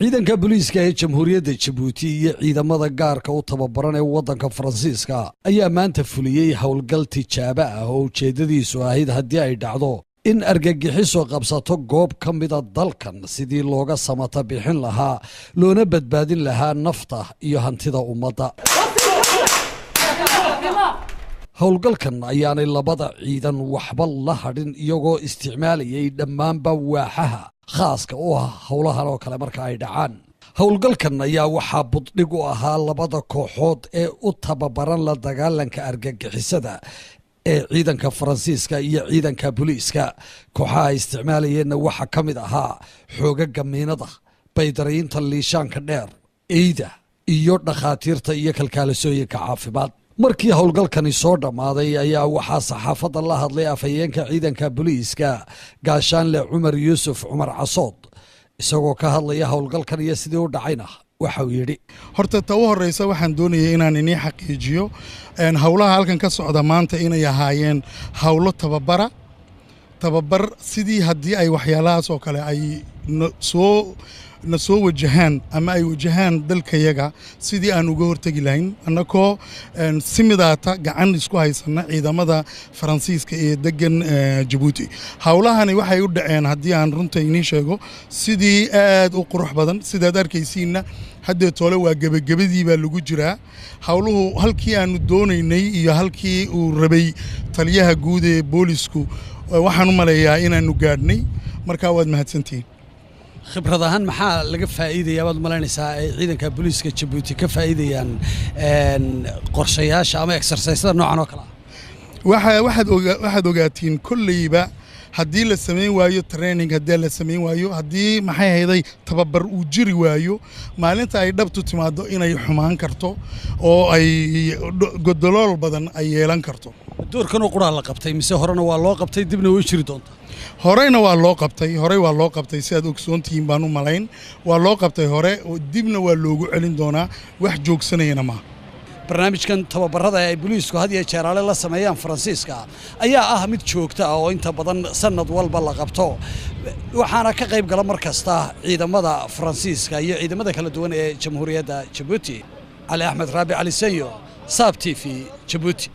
Ciidanka booliiska ee Jamhuuriyadda Jabuuti iyo ciidamada gaarka u tababaran ee waddanka Faransiiska ayaa maanta fuliyey howlgal tijaabo ah oo ujeeddadiisu ahayd haddii ay dhacdo in argagixiso qabsato goob ka mida dalkan, sidii looga samata bixin lahaa loona badbaadin lahaa nafta iyo hantida ummadda. Howlgalkan ayaanay labada ciidan waxba la hadhin, iyagoo isticmaalayay dhammaanba waaxaha khaaska u ah howlahan oo kale marka ay dhacaan. Howlgalkan ayaa waxaa buddhig u ahaa labada kooxood ee u tababaran la dagaalanka argagixisada ee ciidanka Faransiiska iyo ciidanka booliiska. Kooxaha ay isticmaalayeenna waxaa ka mid ahaa xoogaga miinada, baydariyiinta liishaanka dheer, eyda iyo dhakhaatiirta iyo kalkaalisooyinka caafimaad. Markii howlgalkani soo dhammaaday ayaa waxaa saxaafadda la hadlay afhayeenka ciidanka booliiska, Gaashaanle Cumar Yuusuf Cumar Casood. Isagoo ka hadlaya howlgalkan iyo sidii u dhacayna waxa uu yidhi: Horta ta u horraysa waxaan doonayay inaan inii xaqiijiyo howlaha halkan ka socda maanta inay ahaayeen howlo tababara, tababar sidii haddii ay waxyaalahaas oo kale ay soo na soo wajahaan ama ay wajahaan dalkayaga, sidii aan uga hortegi lahayn, annakoo si midaata gacan isku haysanna ciidamada Faransiiska ee deggan Jabuuti. Howlahani waxay u dhaceen, haddii aan runta inii sheego, sidii aad u qurux badan. Sidaad arkaysiinna haddee toole waa gebagabadii baa lagu jiraa. Howluhu halkii aanu doonaynay iyo halkii uu rabay taliyaha guud ee boolisku waxaan u maleeyaa inaannu gaadhnay. Markaa waad mahadsantihiin. Khibrad ahaan maxaa laga faa'iidaya baad malaynaysaa ay ciidanka booliiska Jabuuti ka faa'iidayaan qorshayaasha ama exercisada noocan oo kale ah? Waxaad ogaatiin kolleyba haddii la samayn waayo training, haddii la samayn waayo, haddii maxay hayday tababar uu jiri waayo, maalinta ay dhabtu timaado inay xumaan karto oo ay godolool badan ay yeelan karto. Doorkanoo quraa la qabtay mise horena waa loo qabtay, dibna way jiri doontaa? Horeyna waa loo qabtay, horey waa loo qabtay. Si aad ogsoontihiin baan u malayn, waa loo qabtay hore, dibna waa loogu celin doonaa, wax joogsanayana maaha. Barnaamijkan tababarada ay booliisku had iyo jeeraale la sameeyaan Faransiiska ayaa ah mid joogto ah oo inta badan sanad walba la qabto, waxaana ka qayb gala mar kasta ciidamada Faransiiska iyo ciidamada kala duwan ee Jamhuuriyadda Jabuuti. Cali Axmed Raabi, Cali Sanyo, Saab TV, Jabuuti.